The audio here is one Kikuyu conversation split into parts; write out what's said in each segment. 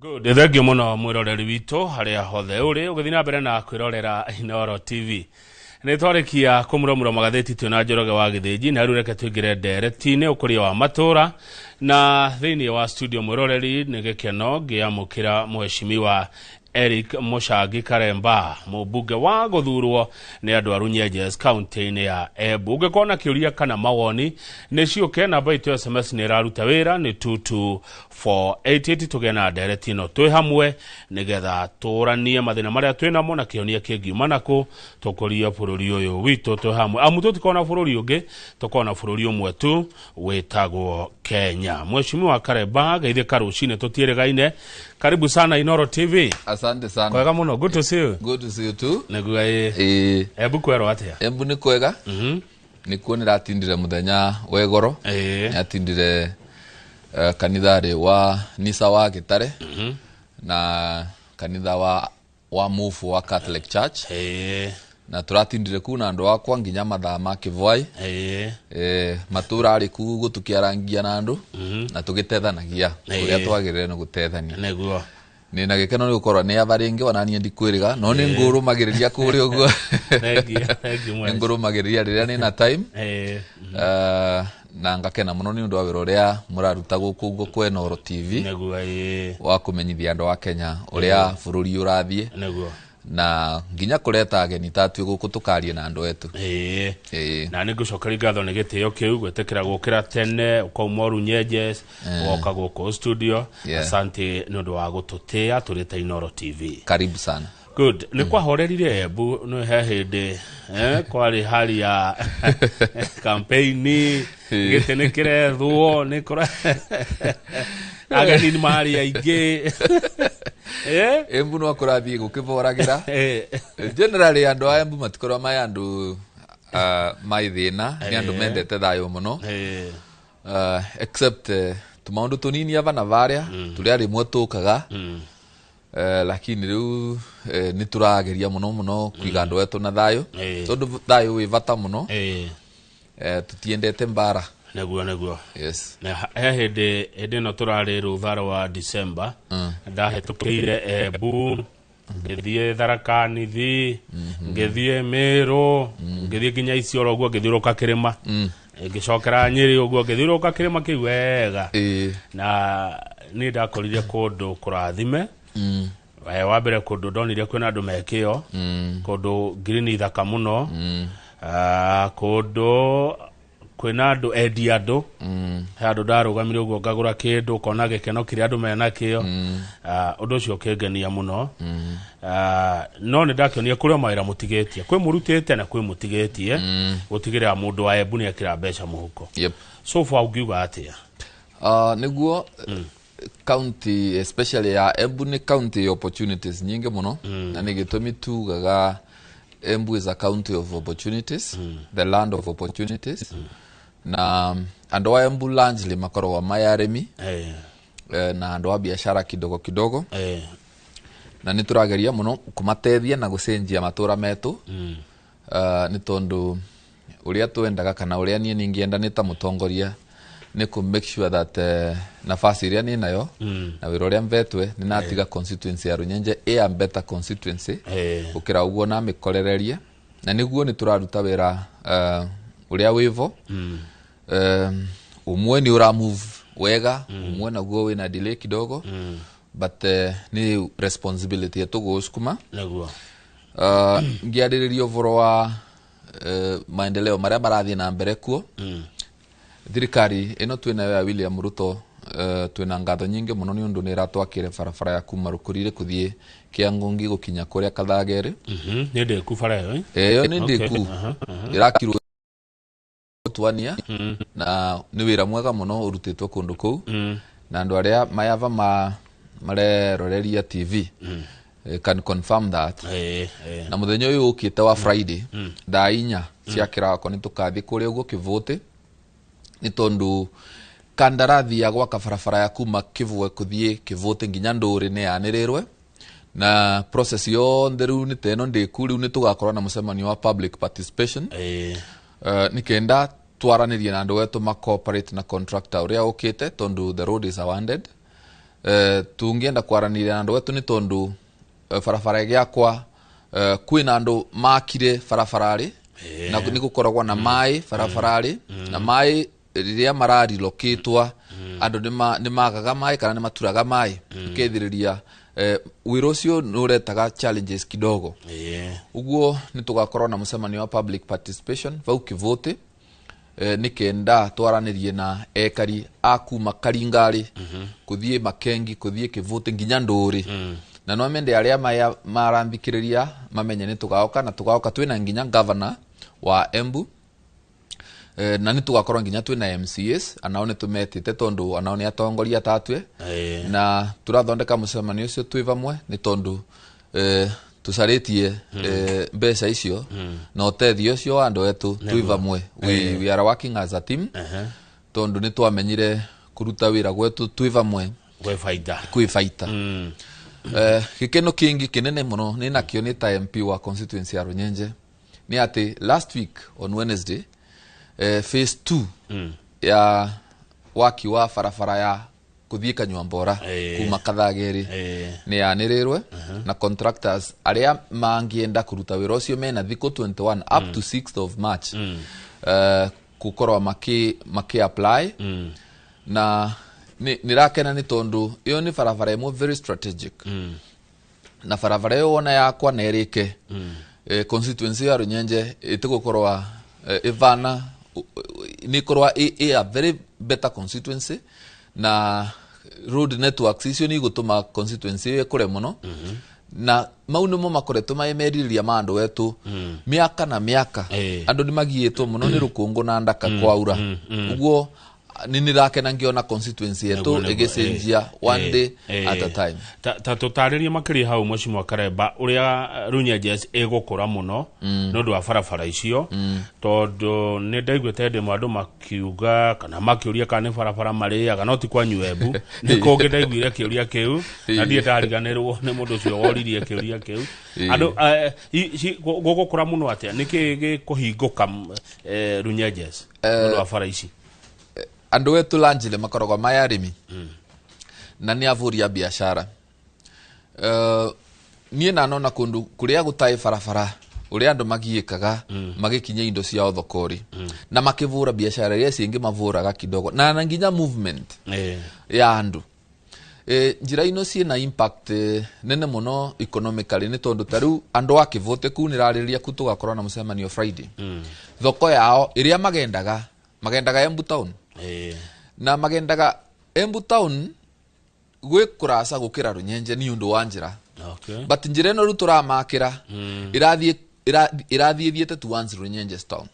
Good. Thengiũ mũno mwĩroreri witũ harĩa hothe ũrĩ ũgĩthiĩ na mbere na kwĩrorera Inooro TV. Nĩ twarĩkia kũmũramũra magathĩti twĩ na Njoroge wa Gĩthĩnji, na rĩu reke tũingĩre ndereti-inĩ ũkũria wa matũra, na thĩinĩ wa studio mwĩroreri nĩ gĩkeno ngĩamũkĩra mheshimiwa Eric Mũcangi Karemba, mũmbunge wa gũthurwo nĩ andũ a Runyenjes kaunti-inĩ ya Embu. Ũngĩkorwo na kĩũria kana mawoni nĩ ciũke, namba itũ ya SMS nĩ ĩraruta wĩra nĩ 22488, tũgĩe na ndereti ĩno twĩ hamwe nĩgetha tũranie mathĩna marĩa twĩ namo na kĩhonia kĩngiuma nakũ tũkũrie bũrũri ũyũ witũ twĩ hamwe, amu tũtikorwo na bũrũri ũngĩ, tũkorwo na bũrũri ũmwe tu wĩtagwo Kenya. Mheshimiwa Karemba, geithĩka rũcinĩ tũtiĩrĩgaine. Karibu sana Inooro TV. Asante sana. Kwega mũno, good to see you. Good to see you too. Nĩguo ĩ. Ĩĩ. Embu kwerwo atĩa? Embu nĩ kwega. Nĩkuo nĩratindire mũthenya wa igoro. Nĩratindire kanitharĩ wa Nisa wa Gĩtare na kanitha wa Mufu wa Catholic Church. Na tũratindire kuu na andũ akwa nginya mathaa ma kĩbwai. Matũra arĩ kuu gũtũkĩarangia na andũ na tũgĩtethanagia ũrĩa twagĩrĩire nĩ gũtethania. Nĩ na gĩkeno nĩ gũkorwo nĩ aba rĩngĩ, ona niĩ ndikwĩrĩga no nĩ ngũrũmagĩrĩria kũrĩa ũguo. Thank you, thank you. Nĩ ngũrũmagĩrĩria rĩrĩa nĩ na time. Na ngakena mũno nĩ ũndũ wa wĩra ũrĩa mũraruta gũkũ ũguo kwa Inooro TV wa kũmenyithia andũ a Kenya ũrĩa bũrũri ũrathiĩ na nginya kũreta ageni tatuĩ gũkũ tũkarie na andũ etu. Na nĩ ngũcokeria ngatho nĩ gĩtĩo kĩu gwĩtĩkĩra gũkĩra tene ũkauma Runyenjes ũgoka gũkũ studio. Asante nĩ ũndũ wa gũtũtĩa tũrĩ ta Inooro TV. Karibu sana. Good. Nĩ kwahorerire Embu nĩ he hĩndĩ kwarĩ hali ya kampeini, gĩtĩ nĩ kĩrethwo, nĩ kũra ageni nĩ marĩ aingĩ. Embu no kũrathiĩ gũkĩboragĩra. Generally andũ a Embu matikorwo mai andũ mai thĩna, nĩ andũ mendete thayũ mũno. Except tũmaũndũ tũnini aba na varĩa tũrĩa rĩmwe tũkaga. Lakini rĩu nĩ tũrageria mũno mũno kũiga andũ etũ na thayũ tondũ thayũ wĩ bata mũno. Tũtiendete mbara. Nĩguo, nĩguo. Yes. Na he hĩndĩ ĩno tũrarĩ rũtha rwa December, ndahĩtũkĩire Embu ngĩthiĩ Tharaka Nithi, ngĩthiĩ Mĩrũ, ngĩthiĩ nginya Isiolo ũguo, ngĩthiũrũka kĩrĩma, ngĩcokera Nyĩrĩ ũguo, ngĩthiũrũka kĩrĩma kĩu wega. Na niĩ ndakorire kũndũ kũrathime. Wa mbere kũndũ ndonire kwĩna andũ mekĩo, kũndũ ngirini thaka mũno, kũndũ kwĩna andũ endi andũ. He andũ ndarũgamire ũguo ngagũra kĩndũ, ũkona gĩkeno kĩrĩa andũ menakĩo. Ũndũ ũcio ũkĩngenia mũno. No nĩ ndakĩonire kũrĩ o mawĩra mũtigĩtie, kwĩ mũrutĩte na kwĩ mũtigĩtie gũtigĩrĩra mũndũ wa Embu nĩ ekĩra mbeca mũhuko. So far ũngiuga atĩa? Nĩguo county especially ya Embu nĩ county opportunities nyingĩ mũno, na nĩ gĩtũmi tugaga Embu is a county of opportunities, the land of opportunities. Na andũ a Embu largely makoragwo mai arĩmi na andũ a biashara kidogo kidogo. Na nĩ tũrageria mũno kũmatethia na gũcenjia matũra metũ. Nĩ tondũ ũrĩa twendaga kana ũrĩa niĩ ningĩenda nĩ ta mũtongoria nĩ kũ make sure that nafasi ĩrĩa nĩ nayo na wĩra ũrĩa mvetwe nĩ natiga constituency ya Runyenje ĩ a better constituency gũkĩra ũguo na mĩkorererie, na nĩguo nĩ tũraruta wĩra ũrĩa wĩvo. Ũmwe nĩ ũra move wega, ũmwe naguo wĩna delay kidogo, but nĩ responsibility yetu gũcukuma. Ngĩarĩrĩria ũhoro wa maendeleo marĩa marathiĩ na mbere kuo, thirikari ĩno twĩnayo ya William Ruto, twĩna ngatho nyingĩ mũno nĩ ũndũ nĩ ĩratwakĩre barabara ya kuma Rũkũrire kũthiĩ Kĩangũngi gũkinya kũrĩa Kathagerĩ. Nĩ ndĩku bara ĩyo, eh? Ĩyo nĩ ndĩku, ĩrakirwo twania na nĩ wĩra mwega mũno ũrutĩtwo kũndũ kũu, na andũ arĩa mayava ma mareroreria TV can confirm that. Na mũthenya ũyũ ũkĩte wa Friday thaa 4 cia kĩroko nĩ tũkathiĩ kũrĩa ũguo Kĩvũtĩ, nĩ tondũ kandarathi ya gwaka barabara ya kuma Kĩbwe kũthiĩ Kĩvũtĩ nginya Ndũrĩ nĩ yanĩrĩrwe na process yonthe rĩu nĩ ta ĩno ndĩku. Rĩu nĩ tũgakorwo na mũcemanio wa public participation nĩ kenda twaranĩrie na andũ etũ ma cooperate na contractor ũrĩa ũkĩte, tondũ the road is awarded. Tungienda kwaranĩria na andũ etu nĩ tondũ barabara ĩgĩakwa, kwĩna andũ makire barabararĩ na nĩ gũkoragwo na maĩ barabararĩ, na maĩ rĩrĩa mararilokĩtwa andũ nĩ magaga maĩ kana nĩ maturaga maĩ, ũkethĩrĩria wĩra ũcio nĩ ũretaga challenges kidogo. Ũguo nĩ tũgakorwo na mũcemanio wa public participation vau Kĩvũtĩ, nĩ kenda twaranĩrie na ekari a kuma Karingarĩ kũthiĩ Makengi, kũthiĩ Kĩvũtĩ nginya Ndũrĩ. Na no mende arĩa maya maranthikĩrĩria mamenye nĩ tũgaoka, na tũgaoka twĩna nginya governor wa Embu, na nĩ tũgakorwo nginya twĩna MCAs, anao nĩ tũmetĩte tondũ anao nĩ atongoria tatue. Na tũrathondeka mũcemanio ũcio twĩ vamwe nĩ tondũ tũcarĩtie mbeca icio na ũteithio ũcio wa andũ etu twĩ vamwe. We are working as a team tondũ nĩ twamenyire kũruta wĩra gwetu twĩ vamwe gwĩ baida. Kwĩ baita. Gĩkeno kĩngĩ kĩnene mũno nĩ nakĩo nĩ ta MP wa constituency ya Runyenje nĩ atĩ last week on Wednesday, phase 2 ya waki wa barabara ya kũthiĩ Kanyuambora kuma Kathageri nĩ yanĩrĩrwe, na contractors arĩa mangĩenda kũruta wĩra ũcio mena thikũ 21 up to 6th of March gũkorwo maki apply. Na nĩrakena nĩ tondũ ĩyo nĩ barabara ĩmwe very strategic, na barabara ĩyo wona yakwa na ĩrĩke, constituency ya Runyenje ĩtĩgũkorwa ĩvana nĩ ĩkorwa ĩ a very better constituency, na road networks icio nĩ igũtũma constituency ĩyo ĩkũre mũno. Na mau nĩmo makoretwo marĩ merirĩria ma andũ etu mĩaka na mĩaka. Andũ nĩ magiĩtwo mũno nĩ rũkũngũ na ndaka kwaura. Ũguo nĩ nĩrakena ngĩona constituency yetu ĩgĩcenjia one day at a time. Ta tũtarĩrie makĩria hau, Mheshimiwa Karemba, ũrĩa Runyenjes ĩgũkũra mũno nĩ ũndũ wa barabara icio, tondũ nĩ ndaiguĩte hĩndĩ ĩmwe andũ makiuga kana makĩũria kana nĩ barabara marĩaga, no ti kwanyu Embu, nĩ kũngĩ ndaiguire kĩũria kĩu na ndirĩ ndariganĩrwo nĩ mũndũ ũcio woririe kĩũria kĩu. Andũ gũgũkũra mũno atĩa? Nĩkĩ gĩkũhingũka Runyenjes nĩ ũndũ wa bara ici? Andũ etu lanjile makoragwo maya arĩmi na nĩ avũri a biacara. Niĩ nanona kũndũ kũrĩa gũtarĩ barabara ũrĩa andũ magiĩkaga magĩkinyia indo ciao thokori na makĩvũra biacara iria cingĩ mavũraga kidogo na nginya movement ya andũ. Njĩra ino ciĩna impact nene mũno economically, nĩ tondũ ta rĩu andũ a Kĩvũtĩ kuu nĩrarĩrĩria kuu tũgakorwo na mũcemanio Friday, thoko yao ĩrĩa magendaga Embu town, na magendaga Embu town gwĩ kũraca gũkĩra Runyenje nĩ ũndũ wa njĩra. But njĩra ĩno rĩu tũramakĩra ĩrathiĩ ĩrathiĩ ĩthiĩte towards Runyenjes town.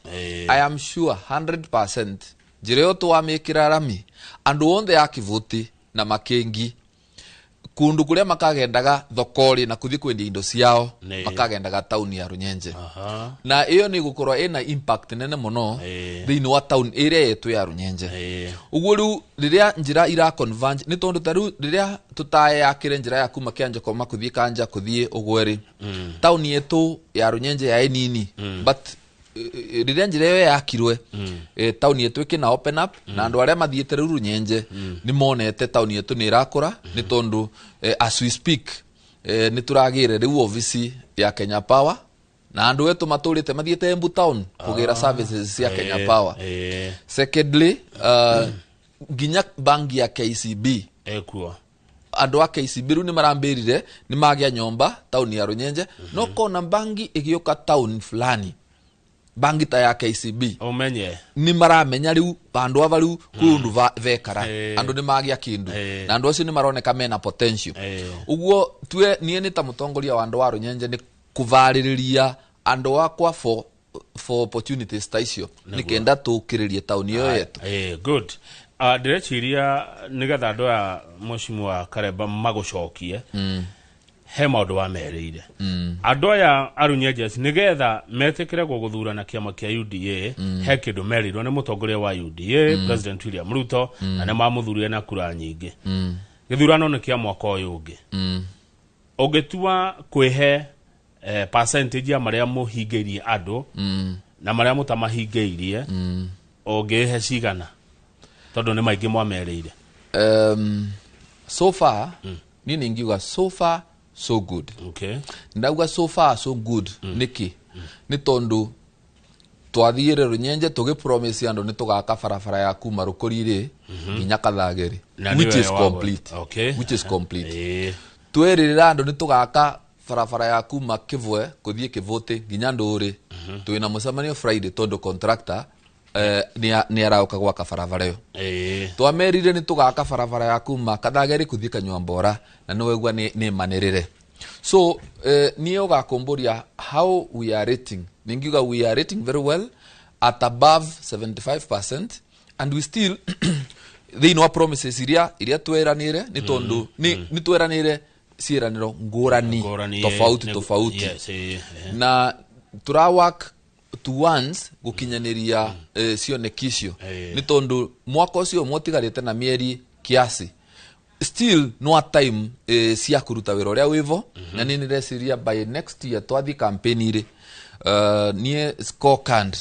I am sure 100% njĩra ĩyo twamĩkĩra rami, andũ othe a Kĩvũtĩ na Makengi kũndũ kũrĩa makagendaga thokori na kũthiĩ kwendia indo ciao makagendaga tauni ya Runyenje. Na ĩyo nĩ ĩgũkorwo ĩna impact nene mũno thĩinĩ wa town ĩrĩa yetu ya Runyenje. Ũguo rĩu rĩrĩa njĩra ira converge, nĩ tondũ ta rĩu rĩrĩa tũtayakĩre njĩra ya kuma Kĩanjokoma kũthiĩ Kanja kũthiĩ Ũgweri, tauni yetu ya Runyenje yaĩ nini, but rĩrĩa njĩra ĩyo yakirwe, tauni yetu ĩkĩna open up, na andũ arĩa mathiĩte rĩu Runyenje nĩ monete tauni yetu nĩ ĩrakũra, nĩ tondũ as we speak, nĩ tũragĩre rĩu obici ya Kenya Power, na andũ etu matũrĩte mathiĩte Embu town kũgĩra services cia Kenya Power. Secondly, nginya bangi ya KCB ekuo. Andũ a KCB rĩu nĩ marambĩrire nĩ magĩa nyomba tauni ya Runyenje. No kona bangi ĩgĩũka town fulani, bangi ta ya KCB, ũmenye nĩ maramenya rĩu vandũ ava rĩu kwĩ ũndũ vekara. Andũ nĩ magĩa kĩndũ na andũ acio nĩ maroneka mena potential. Ũguo tue niĩ nĩ ta mũtongoria wa andũ a Runyenje nĩ kũvarĩrĩria andũ akwa for opportunities ta icio nĩ kenda tũkĩrĩrie tauni ĩyo yetu. Good. Ndĩreciria nĩgetha andũ aya, Mheshimiwa Karemba, magũcokie he maũndũ wamerĩire andũ aya Arunyenjes nĩgetha metĩkĩre gũgũthura na kĩama kĩa UDA. He kĩndũ merĩirwo nĩ mũtongoria wa UDA, President William Ruto, na nĩ mamũthurire na kura nyingĩ. Gĩthurano nĩ kĩa mwaka ũyũ ũngĩ. Ũngĩtua kwĩhe percentage ya marĩa mũhingĩirie andũ na marĩa mũtamahingĩirie, ũngĩhe cigana, tondũ nĩ maingĩ mwamerĩire? So far, niĩ ningiuga so far so good. Ndauga so far so good nĩkĩ? Nĩ tondũ twathiĩre Rũnyenje tũgĩpromise andũ nĩ tũgaka barabara ya kuma Rũkũri-rĩ nginya Kathagĩrĩ, Na which nĩwe is complete. Which is complete. Twerĩrĩra andũ nĩ tũgaka barabara ya kuma Kĩbwe kũthiĩ Kĩbũtĩ nginya Ndũrĩ. Twĩna mũcemanio Friday tondũ contractor nĩ arauka gwaka barabara ĩyo. Twamerire nĩ tũgaka barabara ya kuma Kathageri kũthiĩ Kanyuambora, na nĩ waigua nĩ manĩrĩre. So niĩ ũgakũmbũria how we are rating, ningiuga we are rating very well at above 75%, and we still thĩinĩ wa promises iria tweranĩre, nĩ tondũ nĩ tweranĩre ciĩranĩro ngũrani, Ngũrani, tofauti tofauti, yes, na tura work towards gukinyaniria cioneki icio, nĩ tondũ mwaka ũcio ũmwe ũtigarĩte na mĩeri kiasi, still no time cia kũruta wĩra ũrĩa wĩvo. Na niĩ nĩreciria by next year twathiĩ campaign rĩ, niĩ scorecard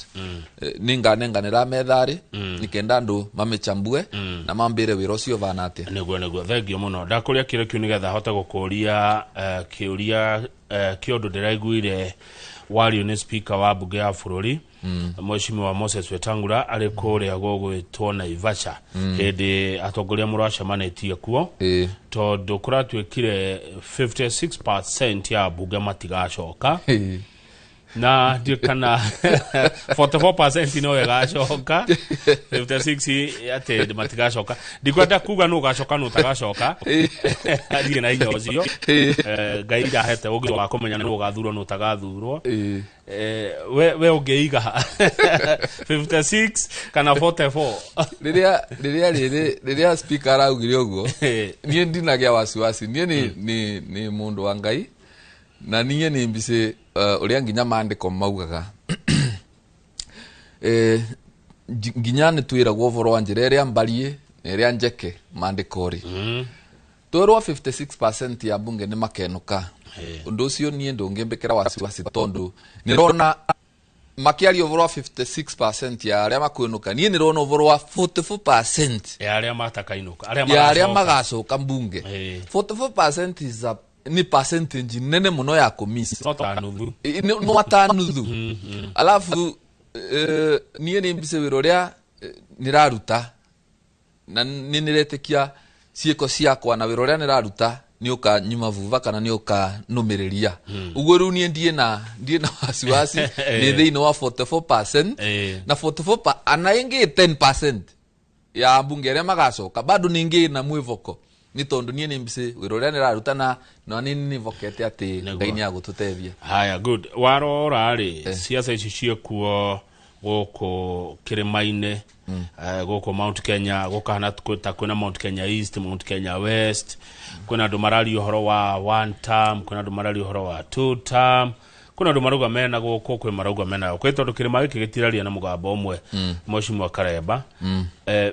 nĩ nganenganĩra metharĩ nĩkenda andũ mamĩchambue na mambĩre wĩra ũcio ũvana atĩa. Nĩguo, thengio mũno. Ndakũria kĩũria kĩu nĩgetha hote gũkũria kĩũria kĩa ũndũ ndĩraiguire wario nĩ speaker wa mbunge ya bũrũri, Mheshimiwa Moses Wetangula, arĩ kũrĩa gũgwĩtwo Naivasha hĩndĩ atongoria mũracemanĩtie kuo, tondũ kũratuĩkire 56% ya mbunge matigacoka, na ndiũ kana 44% no ĩgacoka, 56 atĩ matigacoka. Ndikwenda kuga nũ ũgacoka nũ ũtagacoka, ndirĩ na hinya ũcio. Ngai ndahete ũgĩ wa kũmenya nũ ũgathurwo nũ ũtagathurwo. We ũngĩiga 56 kana 44? Rĩrĩa rĩrĩ rĩrĩa speaker araugire ũguo, niĩ ndinagĩa wasiwasi. Niĩ nĩ mũndũ wa Ngai, na niĩ nĩ mbicĩ ũrĩa nginya maandĩko maugaga. Nginya nĩ twĩragwo ũhoro wa njĩra ĩrĩa mbariĩ na ĩrĩa njeke maandĩko rĩ. Twerwo 56% ya bunge nĩ makenũka, ũndũ ũcio niĩ ndũngĩmbĩkĩra wasiwasi, tondũ nĩrona makĩaria ũhoro wa 56% ya arĩa makwĩnũka, niĩ nĩrona ũhoro wa 44% ya arĩa matakainũka, arĩa ya arĩa magacoka. Magacoka mbunge. 44% is a, nĩ percentage nene mũno ya kũmiss. No ta nuthu. No ta nuthu. Alafu niĩ nĩ mbice wĩra ũrĩa nĩraruta, na nĩ nĩretĩkia ciĩko ciakwa na wĩra ũrĩa nĩraruta nĩ ũka nyuma vuva kana nĩ ũka nũmĩrĩria ũguo. Rĩu niĩ ndiĩ na wasiwasi, nĩ thĩinĩ wa 44%, na 44 ana ĩngĩ 10% ya mbunge arĩa magacoka, bado ningĩ na mwĩvoko, nĩ tondũ niĩ nĩ mbici wĩra ũrĩa nĩraruta, na nĩ nĩvokete atĩ Ngai nĩ agũtũteithia. Haya, good. Warora rĩ, ciaca ici ciĩkuo gũkũ kĩrĩma-inĩ, gũkũ Mount Kenya, gũkahana ta kwĩna Mount Kenya East, Mount Kenya West, kwĩna andũ mararia ũhoro wa one term, kwĩna andũ mararia ũhoro wa two term, kwĩna andũ marauga mena gũkũ, kwĩ marauga mena gũkũ, tondũ kĩrĩma gĩkĩ gĩtiraria na mũgambo ũmwe. Mheshimiwa Karemba,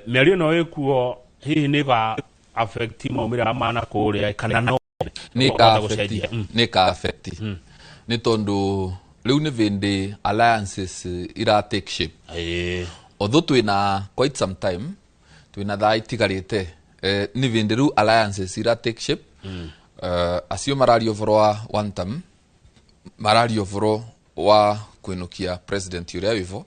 mĩario ĩno ĩkuo hihi nĩ ĩga affect maumĩrĩra mana kũrĩa kana no nĩ ũkahota ka gũcenjia? Nĩ ka affect, nĩ tondũ rĩu nĩ vĩndĩ alliances ira take shape. Although twĩna quite some time, twĩna thaa itigarĩte, nĩ vĩndĩ rĩu alliances ira take shape. Acio mararia ũhoro wa one term, mararia ũhoro wa kwĩnũkia president ũrĩa wĩvo,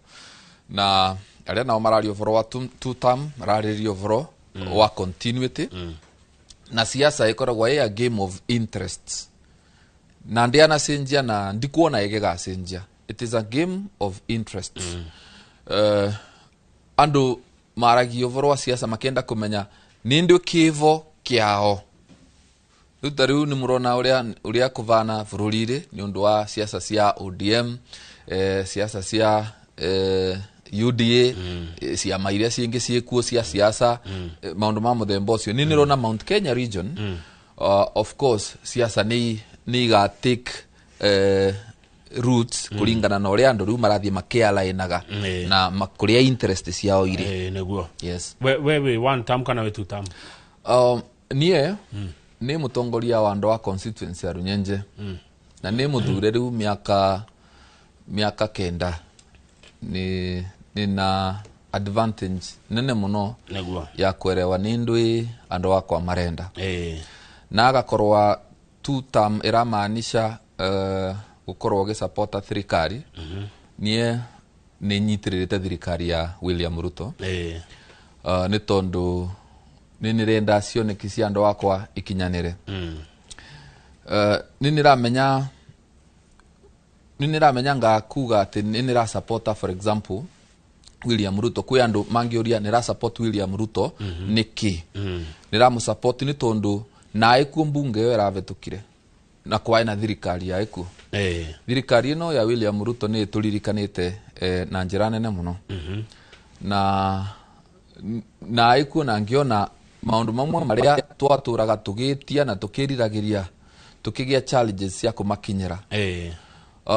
na arĩa nao mararia ũhoro wa two term mararĩrĩria ũhoro wa continuity. Na siasa ĩkoragwo ĩ a game of interests, na ndianacenjia na ndikuona ĩgĩgacenjia. It is a game of interests. Andũ maragia ũhoro wa siasa makĩenda kũmenya nĩ ndũ kĩvo kĩao. Rĩu ta rĩu nĩ mũrona ũrĩa kũvana bũrũri-rĩ nĩ ũndũ wa siasa cia ODM, siasa cia UDA, ciama iria cingĩ ciĩkuo cia siasa, maũndũ ma mũthemba ũcio. Nĩ nĩrona Mount Kenya region, of course siasa nĩ iga take roots kũringana na ũrĩa andũ rĩu marathiĩ makĩalainaga na kũrĩa interest ciao irĩ. Nĩguo. Yes. We wĩ one term kana wĩ two term? Niĩ nĩ mũtongoria wa andũ wa constituency ya Runyenje, na nĩ mũthure rĩu mĩaka 9, nĩ na Advantage nene muno Niguo. Ya kwerewa ni ndui andu akwa marenda. Na agakorwa two term iramaanisha gukorwo ugisupport thirikari. Nie nĩ nyitirĩrĩte thirikari ya William Ruto nĩ tondũ nĩ nĩrenda cioneki cia andũ akwa ikinyanĩre. Nĩ nĩramenya ngakuga atĩ nĩ nĩrasupporta, for example, William Ruto. Kwĩ andũ mangĩũria nĩrasupport William Ruto nĩkĩ. Nĩramũsupport nĩ tondũ naĩ kuo mbunge ĩyo ĩrahetũkire na kwaĩ na thirikari ya ĩkuo. Thirikari ĩno ya William Ruto nĩ ĩtũririkanĩte na njĩra nene mũno na naĩ kuo na ngĩona maũndũ mamwe marĩa twatũraga tũgĩtia na tũkĩriragĩria tũkĩgĩa challenges cia kũmakinyĩra.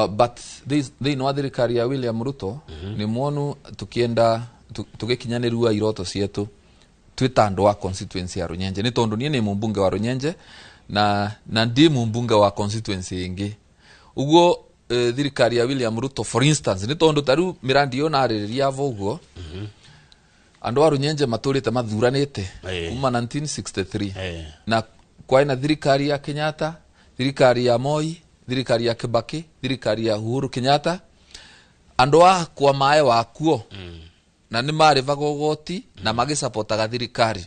But thĩinĩ wa thirikari ya William Ruto nĩ mwonu tukienda tũgĩkinyanĩrua iroto cietu twĩ ta andũ a constituency ya Runyenje, nĩ tondũ niĩ nĩ mũmbunge wa Runyenje na ndi mũmbunge wa constituency ĩngĩ. Ũguo thirikari ya William Ruto, for instance, nĩ tondũ ta rĩu mĩrandi ĩyo narĩrĩria avo ũguo, andũ a Runyenje matũrĩte mathuranĩte kuma 1963 na kwaĩ na thirikari ya Kenyatta, thirikari ya Moi, thirikari ya Kibaki, thirikari ya Uhuru Kenyatta. Andũ akwa maĩ wakuo na nĩ marĩvaga ũgoti na magĩsapotaga thirikari,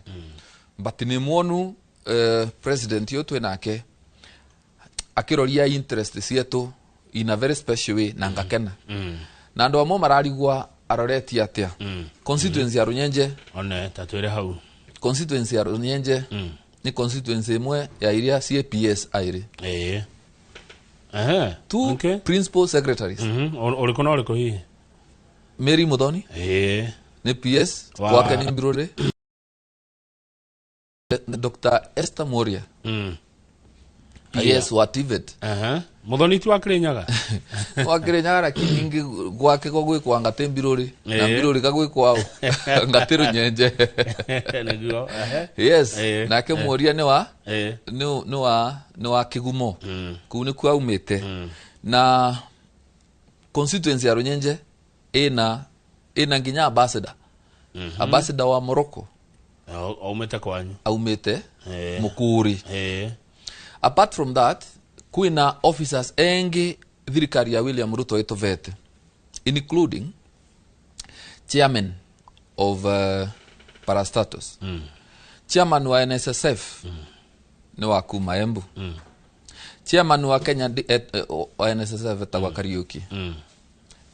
but nĩ mwonu president ũyũ twĩ nake akĩroria interest cietu in a very special way na ngakena. Na andũ amwe mararigwa aroretie atĩa constituency ya Runyenje. One ta twĩre hau. Constituency ya Runyenje nĩ constituency ĩmwe ya iria CAPS aĩrĩ. Ĩĩ. Ehe. Two principal secretaries. Ũrĩkũ na ũrĩkũ hihi? Mary Muthoni nĩ PS gwake nĩ Mbirũrĩ. Dr. Esther Moria, PS wa TVET. Ehe. Muthoni ti wa Kirinyaga? Wa Kirinyaga, lakini ingi gwake ko gwikwa ngati Mbirũrĩ na Mbirũrĩ kagwikwa ngati Runyenje. Nĩguo. Ehe. Yes. Nake Moria nĩ wa nĩ wa Kĩgumo. Kũu nĩkuo aumĩte. Na constituency ya Runyenje ĩna nginya ambassador wa Morocco. Aumĩte kwanyu. Aumĩte Mũkũrĩ. Apart from that, kwĩna officers engi thirikari ya William Ruto ĩtũvete, including chairman of parastatus. Chairman wa NSSF nĩ wa kuma Embu. Chairman wa Kenya wa NSSF etagwa Kariuki,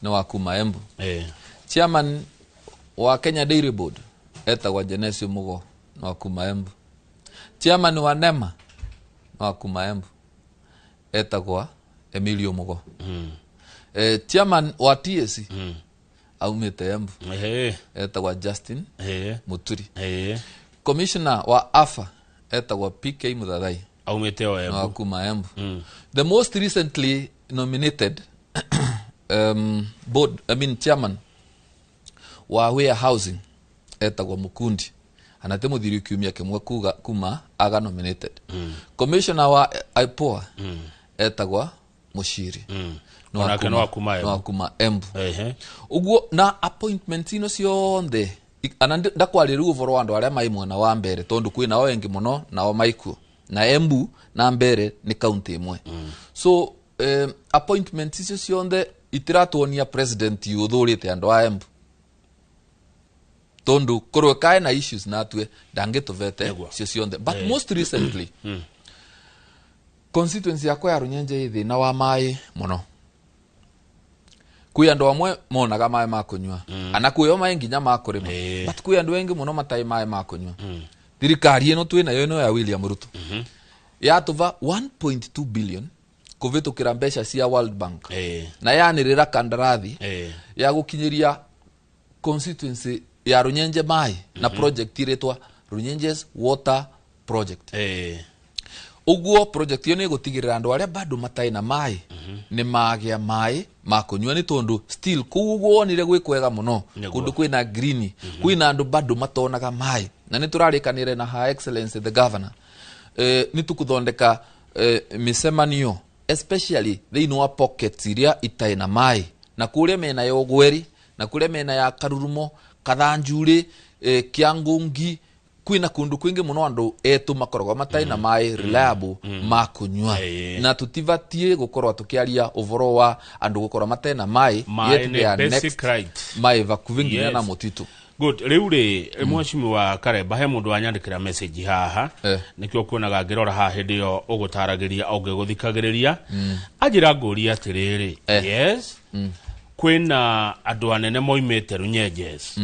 nĩ wa kuma Embu. Chairman wa Kenya Dairy Board etagwa Genesio Mugo, nĩ wa kuma Embu. Chairman wa NEMA nĩ wa kuma Embu, etagwa Emilio Mugo. Chairman wa TSC aumĩte Embu, etagwa Justin Muturi. Commissioner wa AFA etagwa PK Muthathai, Aumĩte o nĩ wa Embu. Kuma Embu. The most recently nominated board, I mean chairman wa warehousing etagwo Mukundi, anate muthiri kiumia kimwe kuga kuma aga nominated. Commissioner wa IPOA etagwa Mushiri. Nĩ wa Onake nĩ wa kuma nĩ wa kuma Embu. Uguo na appointment ino cionthe ana ndakwarĩria rĩu ũboro wa andũ arĩa mai mwena wa mbere, tondũ kwĩ nao engi mũno nao maikuo na Embu na mbere nĩ kaunti ĩmwe. So appointment icio cionthe itiratuonia president ũthũrĩte andũ a Embu, tondu korwo kae na issues natue ndangĩtũvete Nĩguo. cio cionthe. But most recently, constituency yakwa ya Runyenje ĩ thĩna wa maĩ mũno. Kwĩ andũ amwe monaga maĩ ma kũnyua ana kwĩo maĩ nginya ma kũrĩma, but kwĩ andũ aingĩ mũno matarĩ maĩ ma kũnyua. Thirikari ĩno twĩ nayo ĩno ya William Ruto yatũva 1.2 billion kũvĩtũkĩra mbeca cia World Bank na yanĩrĩra kandarathi ya gũkinyĩria constituency ya Runyenje maĩ na project iretwa Runyenjes Water Project. Ũguo project ĩyo nĩ ĩgũtigĩrĩra andũ arĩa bado matarĩ na maĩ nĩ magĩa maĩ ma kũnyua, nĩ tondũ still kũu ũguo wonire gwĩ kwega mũno, kũndũ kwĩna green, kwĩna andũ bado matonaga maĩ. Na nĩ tũrarĩkanĩre na Her Excellency the Governor nĩ tũkũthondeka mĩcemanio especially thĩinĩ wa pockets iria itarĩ na maĩ, na kũrĩa mena ya Ũgweri na kũrĩa mena ya Karurumo. Kathanjuri, Kiangungi, kwina kundu kwingi muno andu etu makoragwo matai na mai reliable ma kunyua. Na tutibatie gukorwo tukiaria uvoro wa andu gukorwo matai na mai, yet they are next right. Mai vakuvi nginya na mutitu. Good. Riu ri mheshimiwa Karemba, he mundu wanyandikira message haha, nikio kuonaga ngirora haha hindi yo ugutaragiria ungiguthikagiriria, anjira nguria atiriri, yes, kwina andu anene moimite Runyenjes,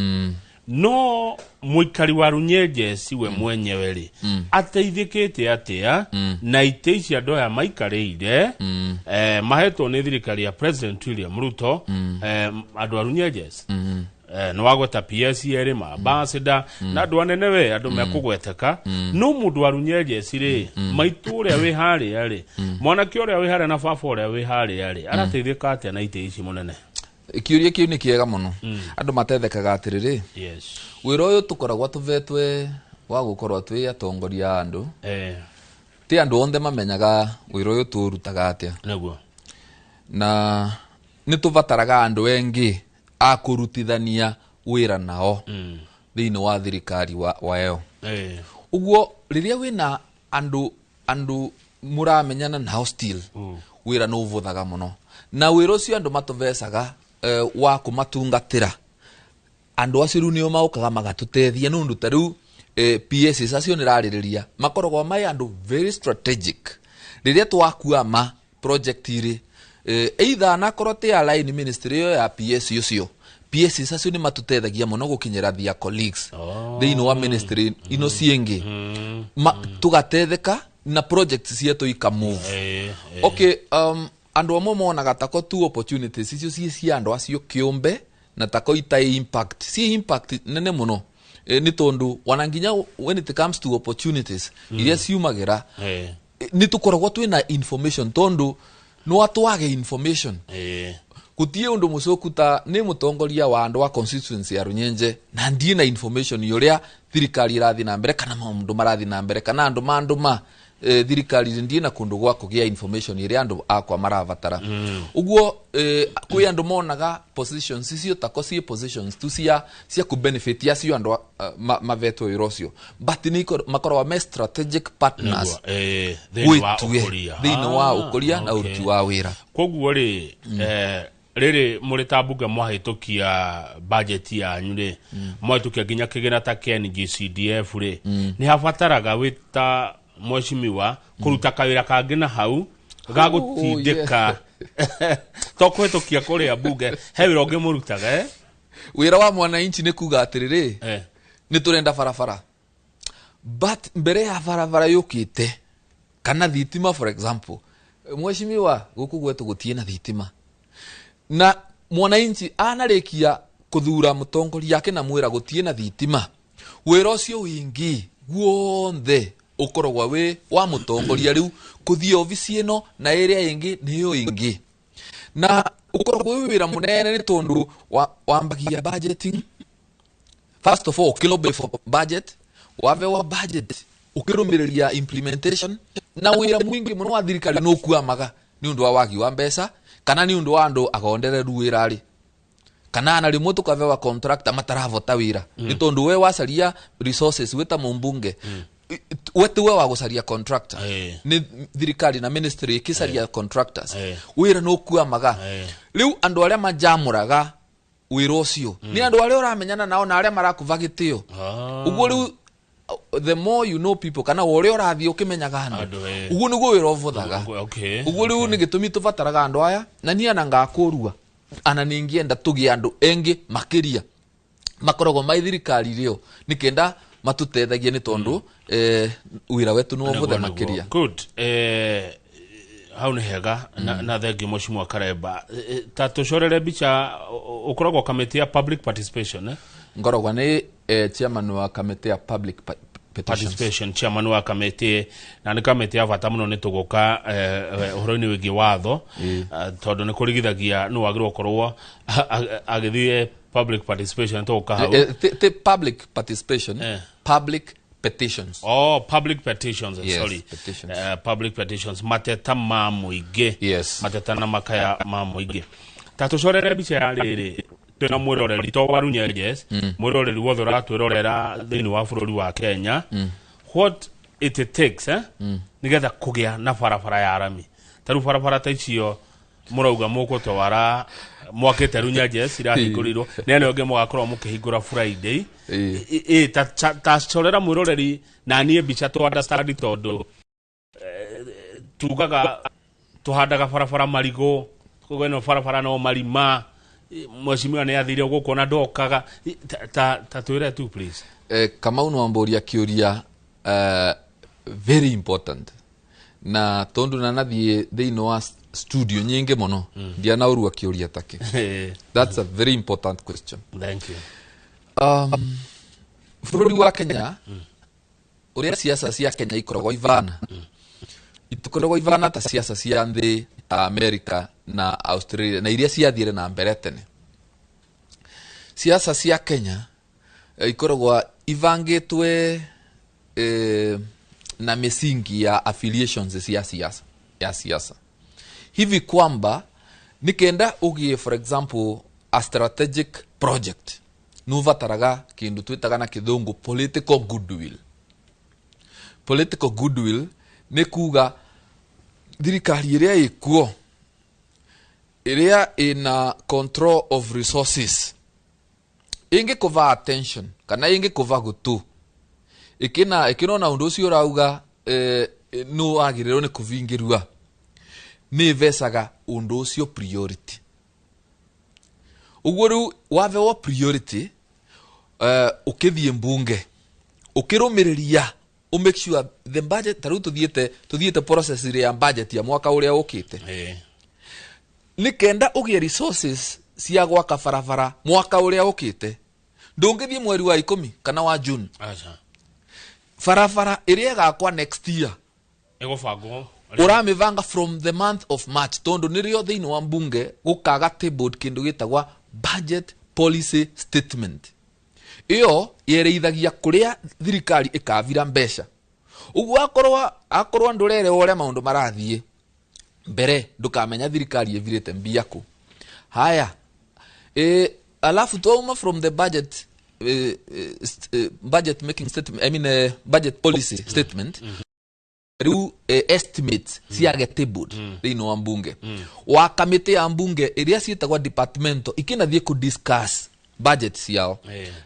no muikari wa Runyenjes we mwenyewe ri ateithikite atia na ite ici andu aya maikarĩire, mahetwo nĩ thirikari ya President William Ruto, andu a Runyenjes, no wagweta PS erĩ ma ambassador na andu anene we andu mekũgweteka, no mundu wa Runyenjes ri maitu ũrĩa wĩ harĩa ri, mwanake ũrĩa wĩ harĩa na baba ũrĩa wĩ harĩa ri, arateithĩka atĩa na ite ici mũnene? Kiuria kiu nĩ kĩega mũno. Andũ matethekaga atĩrĩrĩ, yes, wĩra ũyũ tũkoragwo tũvetwe wa gũkorwo twĩ atongoria a andũ, ti andũ onthe mamenyaga wĩra ũyũ tũrutaga atĩa. Nĩguo. Na nĩ tũbataraga andũ engĩ a kũrutithania wĩra nao thĩinĩ wa thirikari wayo. Ũguo rĩrĩa wĩna andũ mũramenyana nao still, wĩra nĩ ũvũthaga mũno. Na wĩra ũcio andũ matũvecaga wa kũmatungatĩra, andũ acio rĩu nĩo maũkaga magatũteithia, nĩ ũndũ ta rĩu PSs acio nĩrarĩrĩria makoragwo mai andũ very strategic. Rĩrĩa twakuama project rĩ, either anakorwo ti align ministry ĩyo ya PS ũcio, PSs acio nĩ matũteithagia mũno gũkinyĩra their colleagues thĩinĩ wa ministry ino ciĩngĩ, tũgatetheka na project cietũ ikamove. Okay, andũ amwe monaga tako tu opportunities icio ci cia andũ acio kĩũmbe na tako itai impact, ci impact nene mũno, nĩ tondũ wana nginya when it comes to opportunities iria ciumagĩra, nĩ tũkoragwo twĩna information, tondũ no atwage information. Gutie undu mucoku ta ni mutongoria wa andu a constituency ya Runyenje na ndie na information yuria thirikari irathi na mbere kana maundu marathi na mbere kana andu mandu ma thirikari ndie na kundu gwa kugia information iria andu akwa marabatara. Uguo kwi andu monaga positions icio tako ci positions tu cia ku benefit acio andu mavetwo wira ucio, but ni makoragwo me strategic partners thiini wa ukuria, thiini wa ukuria na uruti wa wira. Koguo ri riri muri ta bunge mwahitukia budget yanyu ri, mwahitukia nginya kigina ta KNGCDF ri, ni habataraga wita mheshimiwa kuruta kawira kangi na hau ga gutindika to kuhitukia kuria bunge, he wira ungi murutaga? Wira wa mwananchi ni kuga atiriri, ni turenda barabara, but mbere ya barabara yukite kana thitima, for example, mheshimiwa guku gwetu gutie na thitima, na mwananchi anarikia kuthura mutongoria ake na mwira gutie na thitima, wira ucio wingi guonthe ukoragwo wi wa mutongoria riu kuthie ofici ino na iria ingi niyo ingi, na ukoragwo wi wira munene ni tondu wambagia budgeting. First of all, ukilobby for budget, wavewa budget ukirumiriria implementation, na wira mwingi muno wa thirikari no kuamaga ni undu wa wagi wa mbeca kana ni undu wa andu agondereru wira ri, kana na rimwe tukavewa contractor mataravota wira, ni tondu we wacaria resources wita mumbunge, wetu we wa gucaria contractor, ni thirikari na ministry ikicaria contractors, wira no kuamaga. Riu andu aria majamuraga wira ucio ni andu aria uramenyana nao na aria marakuva gitio. Uguo riu the more you know people kana uria urathie ukimenyaga andu, uguo niguo wira uvuthaga. Uguo riu ni gitumi tubataraga andu aya, na ni ana ngakurua ana ningienda tugie andu engi makiria makoragwo mai thirikari rio nikenda matutethagie ni tondu wira wetu ni uvuthe makiria. Good. Hau ni hega na thengi mheshimiwa Karemba. Ta tucorere mbica ukoragwo kamiti ya public participation, Ngoragwo ni chairman wa kamiti ya public participation, chairman wa kamiti, na ni kamiti ya bata muno ni tuguka uhoro-ini wigie watho, tondu ni kurigithagia ni wagirwo korwo agithie public participation tuguka hau. Te public participation, public petitions. Oh, public petitions. Yes, sorry. Petitions. Public petitions mateta ma muingi. Yes. Mateta na makaya ma muingi. Ta tucorere mbica ya riri Twĩna mwĩroreri to wa Runyenjes, mwĩroreri wothe ũratwĩrorera thĩinĩ wa bũrũri wa Kenya, what it takes nĩgetha kũgĩa na barabara ya rami. Ta rĩu barabara ta icio mũrauga mũgũtwara mwakĩte Runyenjes irahingũrirwo na ĩno ĩngĩ mũgakorwo mũkĩhingũra Friday. Ĩ ta corera mwĩroreri na niĩ mbica tũ understand, tondũ tugaga tũhandaga barabara marigũ, koguo ĩno barabara no marima. Mheshimiwa nĩ athire gũkũ ona ndokaga. Ta twĩre tu, please. Kamau, nwambũria kĩũria very important, na tondu nanathiĩ thĩinĩ wa studio nyingĩ mũno, ndianaũrua kĩũria takĩ. That's a very important question. Thank you. Bũrũri wa Kenya, ũrĩa siasa cia Kenya ikoragwo ivana, itikoragwo ivana ta siasa cia nthĩ ta America na Australia na iria ciathire na mbere tene. Siasa cia Kenya ikoragwo ivangĩtwe na misingi ya affiliations cia siasa ya siasa, hivi kwamba nikenda ugie, for example, a strategic project, nuvataraga kindu twitaga na kithungu political goodwill. Political goodwill nĩ kuga thirikari ĩrĩa ĩkuo, ĩrĩa ĩna control of resources, ĩngĩkũva attention kana ĩngĩkũva gũtũ ĩkĩna ĩkĩnona ũndũ ũcio ũrauga nũ wagĩrĩrwo nĩ kũbingĩrua, nĩ ĩvecaga ũndũ ũcio priority. Ũguo rĩu wavewa priority, ũkĩthiĩ mbunge ũkĩrũmĩrĩria, ũ make sure the budget, ta rĩu tũthiĩte process ya budget ya mwaka ũrĩa ũkĩte, nĩ kenda ũgĩe resources cia gwaka barabara mwaka ũrĩa ũkĩte, ndũngĩthiĩ mweri wa 10 kana wa June. Aca. Barabara ĩrĩa ĩgakwa next year ĩgũbangwo ũramĩbanga from the month of March, tondũ nĩrĩo thĩinĩ wa mbunge gũkaga tabled kĩndũ gĩtagwa budget policy statement. Ĩyo yereithagia kũrĩa thirikari ĩkavira mbeca. Ũguo akorwo ndũrerewa ũrĩa maũndũ marathiĩ mbere, ndũkamenya thirikari ĩvirĩte mbia kũ. Haya, alafu twauma from the budget budget making statement, I mean, budget policy statement, rĩu estimates ciage tabled thĩinĩ wa mbunge wa kamĩtĩ ya mbunge ĩrĩa ciĩtagwa departmental, ikĩnathiĩ kũ discuss budget ciao.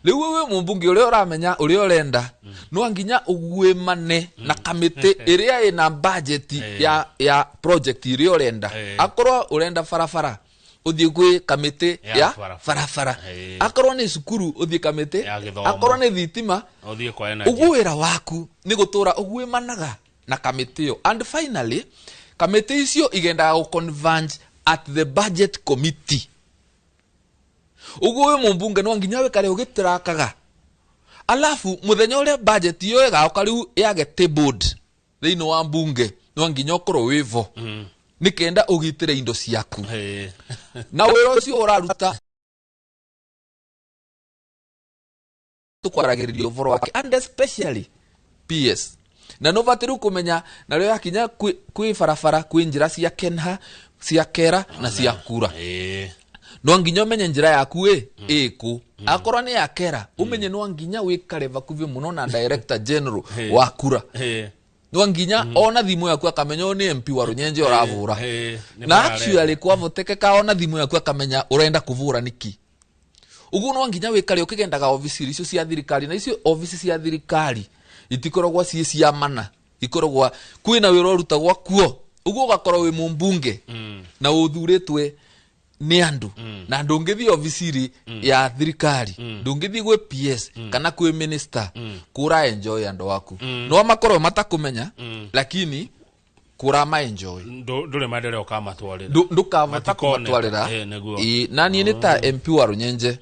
Rĩu wĩ mũmbunge ũrĩa ũramenya ũrĩa ũrenda, no nginya ũguĩmane na kamĩtĩ ĩrĩa ĩna budget ya project ĩrĩa ũrenda. Akorwo ũrenda barabara, ũthiĩ gwĩ kamĩtĩ ya ya barabara. Barabara. Akorwo nĩ cukuru, ũthiĩ kamĩtĩ ya gĩthomo. Akorwo nĩ thitima, ũthiĩ kwa energy. Ũguo wĩra waku nĩ gũtũra ũguĩmanaga na kamĩtĩ ĩyo, and finally kamĩtĩ icio igendaga gũ converge at the budget committee. Ũguo wĩ mũmbunge no nginya wĩkare ũgĩtrakaga, alafu mũthenya ũrĩa budget ĩyo ĩgaũka rĩu yage tabled thĩinĩ wa mbunge, no nginya ũkorwo wĩvo nĩ kenda ũgitĩre indo ciaku na wĩra ũcio ũraruta tũkwaragĩrĩria ũboro wake, and especially PS, na no batiru kũmenya narĩo yakinya kwĩ barabara, kwĩ njĩra cia kenha, cia kera na cia kura. No nginya ũmenye njĩra yaku ĩ ĩkũ. Akorwo nĩ ya kera, ũmenye no nginya wĩkare vakuvi mũno na director general wa kura. No nginya ona thimũ yaku akamenya ũyũ nĩ MP wa Runyenje ũravũra. Nĩ na mararenda. Actually kwavotekeka ona thimũ yaku akamenya ũrenda kũvũra nĩkĩ. Ũguo no nginya wĩkare ũkĩgendaga obici icio cia thirikari, na icio obici cia thirikari itikoragwo ciĩ cia mana, ikoragwo kwĩna wĩra ũrutagwo kuo. Ũguo ũgakorwo wĩ mũmbunge na ũthurĩtwe nĩ andũ, na ndũngĩthiĩ obiciri ya thirikari, ndũngĩthiĩ gwĩ PS kana kwĩ minister kũra enjoy andũ aku. No makorwo matakũmenya, lakini kũra ma enjoy. Ndũrĩ maendeleo ũkamatwarĩra. Ndũkavota Matikone. kũmatwarĩra. Nĩguo. Ĩ, na niĩ nĩ ta MP wa Runyenje,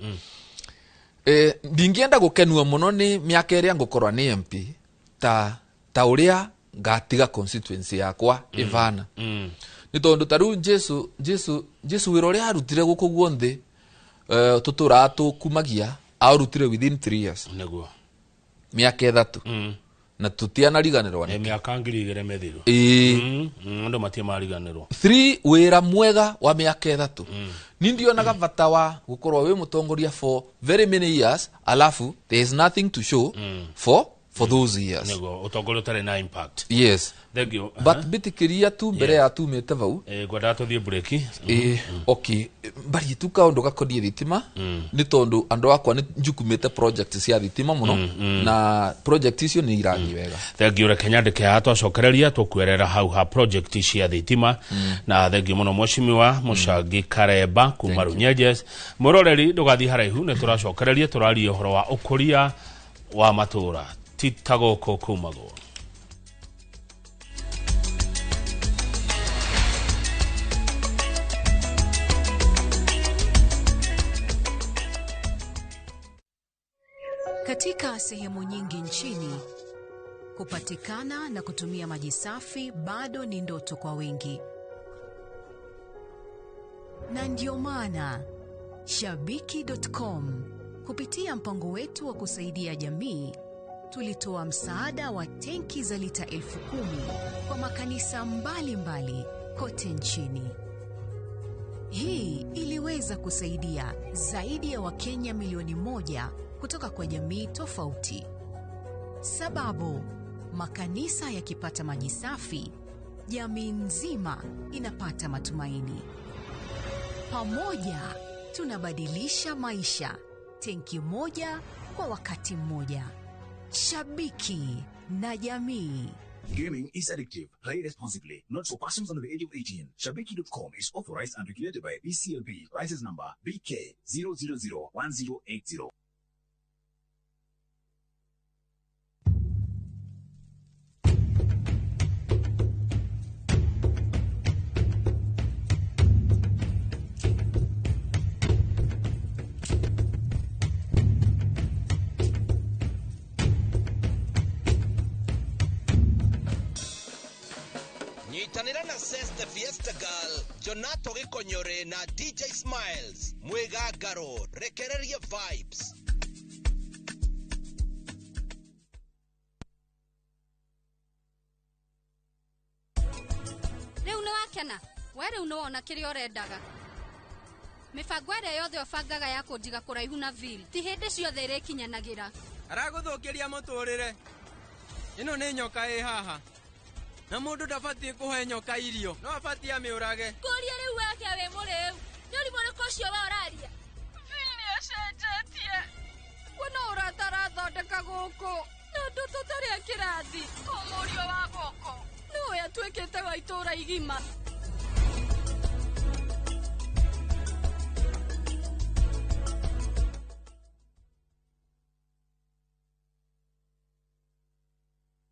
ndingĩenda gũkenua mũno nĩ mĩaka ĩrĩa ngũkorwa nĩ MP ta ũrĩa ngatiga constituency yakwa ĩvana, nĩ tondũ ta rĩu Jesu wĩra ũrĩa arutire gũkũ guonthe, tũtũraga tũkumagia, aũrutire within 3 years. Mĩaka 3. Na tutianariganĩrwo nĩ Mĩaka 2000 mĩthiru. Ĩĩ. Andũ matirĩ mariganĩrwo. Three, wĩra mwega wa mĩaka 3. Ni ndionaga bata wa gũkorwo wĩ mũtongoria for very many years, alafu there is nothing to show for those years. Nĩguo ũtongoria ũtarĩ na impact. Yes. Thank you. But bitikiria tu mbere ya tumĩte vau. Ngwendaga tũthiĩ break. Ĩĩ, okay, mbarie tu kaũndũ gakoniĩ thitima, nĩ tondũ andũ akwa nĩ njukumĩte project cia thitima mũno, na project icio nĩ irathiĩ wega. Thank you. Reke nyandĩke haha, twacokereria tũkwerera hau ha project cia thitima. Na thank you mũno, Mheshimiwa Mũcangi Karemba kuma Runyenjes. Mũroreri, ndũgathiĩ haraihu, nĩ tũracokereria, tũraria ũhoro wa ũkũria wa matũra ti ta gũkũ kumagwo. Katika sehemu nyingi nchini, kupatikana na kutumia maji safi bado ni ndoto kwa wengi. Na ndio maana Shabiki.com kupitia mpango wetu wa kusaidia jamii tulitoa msaada wa tenki za lita 10,000 kwa makanisa mbalimbali kote nchini. Hii iliweza kusaidia zaidi ya Wakenya milioni 1 kutoka kwa jamii tofauti. Sababu, makanisa yakipata maji safi, jamii nzima inapata matumaini. Pamoja tunabadilisha maisha, tenki moja kwa wakati mmoja. Shabiki na jamii. Gaming is addictive. Play responsibly. Not for persons under the age of 18. Shabiki.com is authorized and regulated by BCLB. License number BK 0001080. Nyitanĩra na Ses the Fiesta Girl, Jonato Gĩkonyore na DJ Smiles mwĩgangaro rekereria vibes. Rĩu nĩ wakena we, rĩu nĩ wona kĩrĩa ũrendaga. Mĩbango ĩrĩa yothe ũbangaga ya kũnjiga kũraihu na Bill ti hĩndĩ ciothe ĩrĩkinyanagĩra. Aragũthũkĩria mũtũrĩre. Ĩno nĩ nyoka ĩ haha, na mũndũ ndabatiĩ kũhe nyoka irio, no abatiĩ amĩũrage. Kũria rĩu wake wĩ mũrĩu, nĩ ũrimũ ũrĩkũ ũcio we ũraria? Bill nĩ acenjetie. We no ũrata arathondeka gũkũ na andũ tũtarĩ a kĩrathi. O mũriũ wa gũkũ nĩwe atuĩkĩte wa itũũra igima.